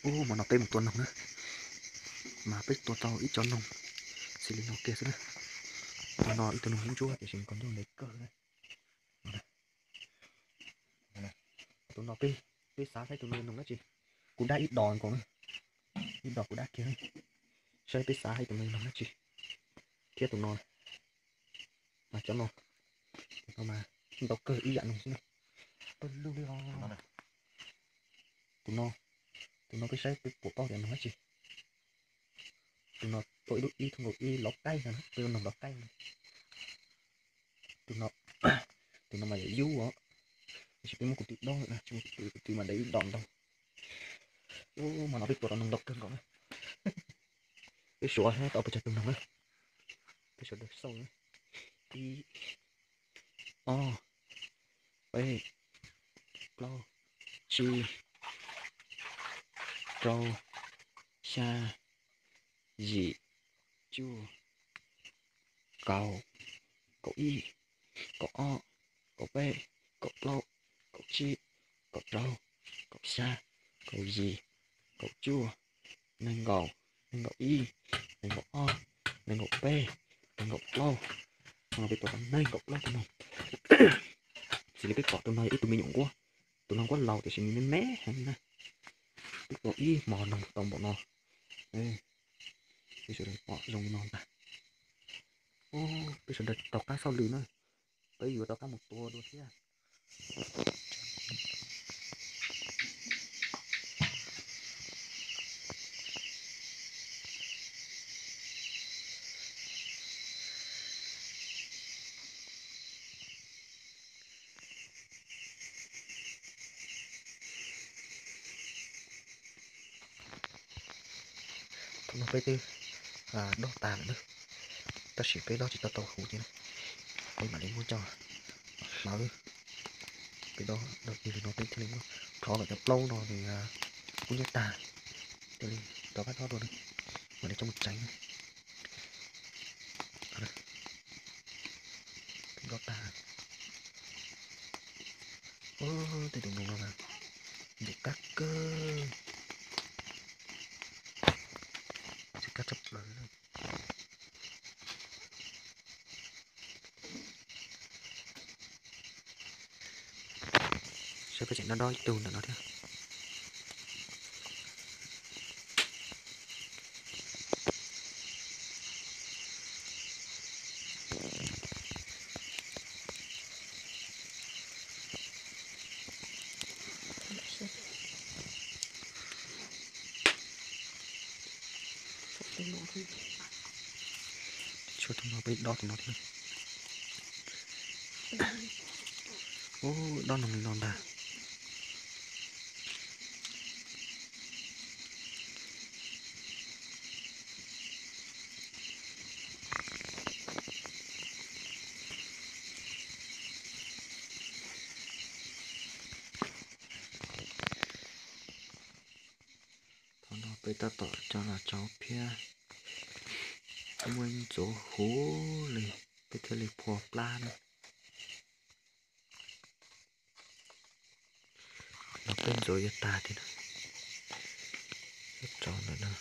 Ub, hmo no peb mus tua noog na, mas peb tua tau ib co noog xws li no kiag xwb na. Hmo no ib tug noog ntsuab tiam sis nws kuj ncauj ntev kawg na. Tus no peb xav saib tus no yog noog dab tsi. Kuv dab ib dos nkaus na, ib dos kuv dab kiag, saib peb xav saib tus no yog noog dab tsi. Thiab tus no, mas cov no, tus no mas ntau kawg ib yam noog xwb na. Pawg lug li os. Tus no, tus no peb saib peb puas paub tias noog dab tsi. Tus no tuaj ib lub ib thooj nkaus ib lov qaib no, peb ua noog lov qaib no. Tus no, tus no mas yog yub os, tiam sis peb muab kuv tw dob lawm na, tsis muab kuv tw, kuv tw mas ntev ib dos ntau. Ub, hmo no peb tua tau noog ntau kawg nkaus na. Peb suav saib tau pes tsawg tus noog na. Peb sawv daws xauj na. Ib, ob, peb, plaub, tsib, rau, xya, yim, cuaj, kaum, kaum ib, kaum ob, kaum peb, kaum plaub, kaum tsib, kaum rau, kaum xya, kaum yim, kaum cuaj, nees nkaum, nees nkaum ib, nees nkaum ob, nees nkaum peb, nees nkaum plaub. Hmo no peb tua tau nees nkaum plaub tus noog. Xws li peb pom tus no yog ib tug me nyuam nquab, tus no nquab laus tiam sis nws me me heev na. Peb tua ib hmo noog tau npaum no. Peb sawv daws pom zoo li no ntag. Peb sawv daws rov qab xauj lwm na, peb yuav rov qab mus tua dua thiab. Thaum no peb twb dob tas lawm na, tab sis peb dob tsis tau tau huv ces peb mam li muab coj hlawv. Peb dob dob tig li no peb thiaj li muab plhov kom cov plaub no nws kub hnyiab tag, thiaj li rov qab dob dua na, mam li coj mus tsev na. Dob tag. Tej tus noog no mas ntxim qab kawg, ntxim qab tshaj plaws. Saib peb tseem dob dob ib tug ntawm no thiab. Tshuav tus no peb dob tus no thiab. Ub, dob noog li no ntag. Thaum no peb tab tom coj los tsau phiab, muab ntxuav huv li, peb thiaj li phua plab na. Los peb ntxuav yuav tag thiab na, yuav tsau ntawm no.